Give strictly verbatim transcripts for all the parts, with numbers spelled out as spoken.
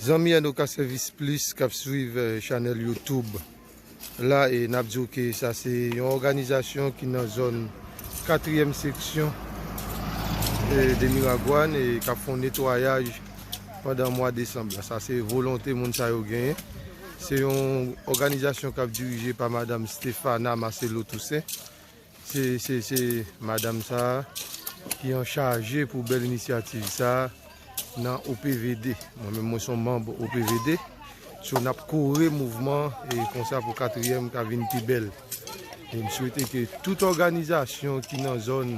Zanmi Anoka Service Plus k ap swiv, eh, chanèl YouTube la, e n ap di w ke sa se yon òganizasyon ki nan zòn katriyèm seksyon, eh, de Miragwàn e k ap fè yon netwayaj pandan mwa desanm la. Sa se volonte moun sa yo genyen. Se yon òganizasyon k ap dirije pa madanm Stéphana Marcelo Toussaint. Se, se, se madanm sa a ki an chaje pou bèl inisyativ sa a nan O P V D. Mwen menm, mwen se yon manm O P V D. So, n ap kore mouvman e konsa pou katriyèm ka vin pi bèl. E m swete ke tout òganizasyon ki nan zòn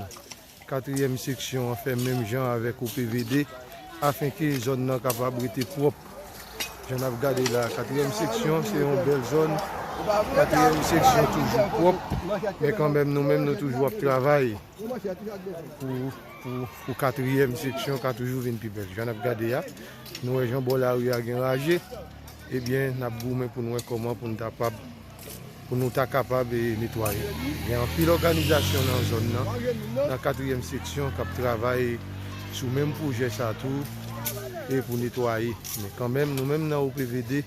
katriyèm seksyon an fè menm jan avèk O P V D, afenke zòn nan kapab rete pwòp. Jan n ap gade la, katriyèm seksyon, se yon bèl zòn. Katriyèm seksyon toujou pwòp, men kanmenm, nou menm, nou toujou ap travay pou, pou, pou katriyèm seksyon ka toujou vin pi bèl. Jan n ap gade a, nou wè jan bò lari a gen raje. Ebyen, n ap goumen pou n wè kòman pou n kapab, pou nou ta kapab, e, netwaye. Gen anpil òganizasyon nan zòn nan, nan katriyèm seksyon, k ap travay sou menm pwojè sa tou, e pou netwaye. Men kanmenm, nou menm nan O P V D,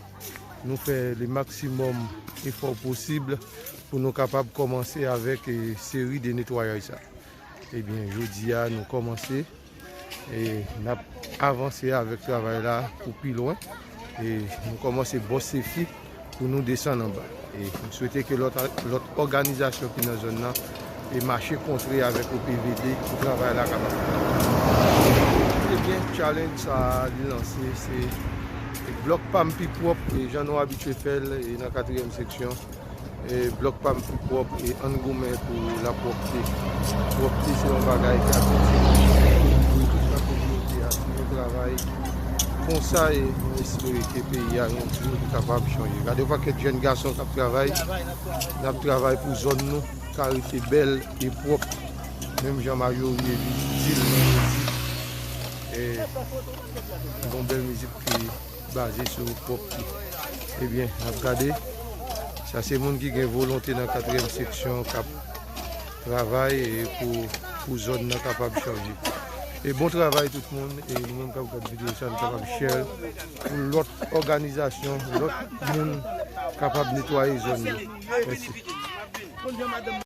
nou fè le maksimòm efò posib pou nou kapab kòmanse avèk, e, seri de netwayaj sa. Ebyen, jodi a, nou kòmanse. E n ap avanse avèk travay la pou pi lwen. E nou kòmanse bò Sefi pou nou desann anba. E m swete ke lòt, lòt òganizasyon ki nan zòn nan e mache kontre avèk O P V D pou travay la kapab. Ebyen, challenge sa a, li lanse, se blòk pa m pi pwòp, e jan nou abitye fè l, e nan katriyèm seksyon. E blòk pa m pi pwòp, e ann goumen pou lapwòpte. Pwòpte se yon bagay ki ap itil pou tout nan kominote a. Si nou travay konsa, e nou espere ke peyi a yon jou li kapab chanje. Gade yon pakèt jèn gason k ap travay. N ap travay pou zòn nou ka rete bèl e pwòp. Menm jan Mayorie di l nan mizik. E yon bèl mizik ki baze sou pwòpte. Ebyen, n ap gade. Sa se moun ki gen volonte nan katriyèm seksyon k ap travay, e pou, pou zòn nan kapab chanje. E bon travay tout moun. E nou menm k ap gade videyo sa, nou kapab share l pou lòt òganizasyon, lòt moun kapab netwaye zòn yo. Mèsi.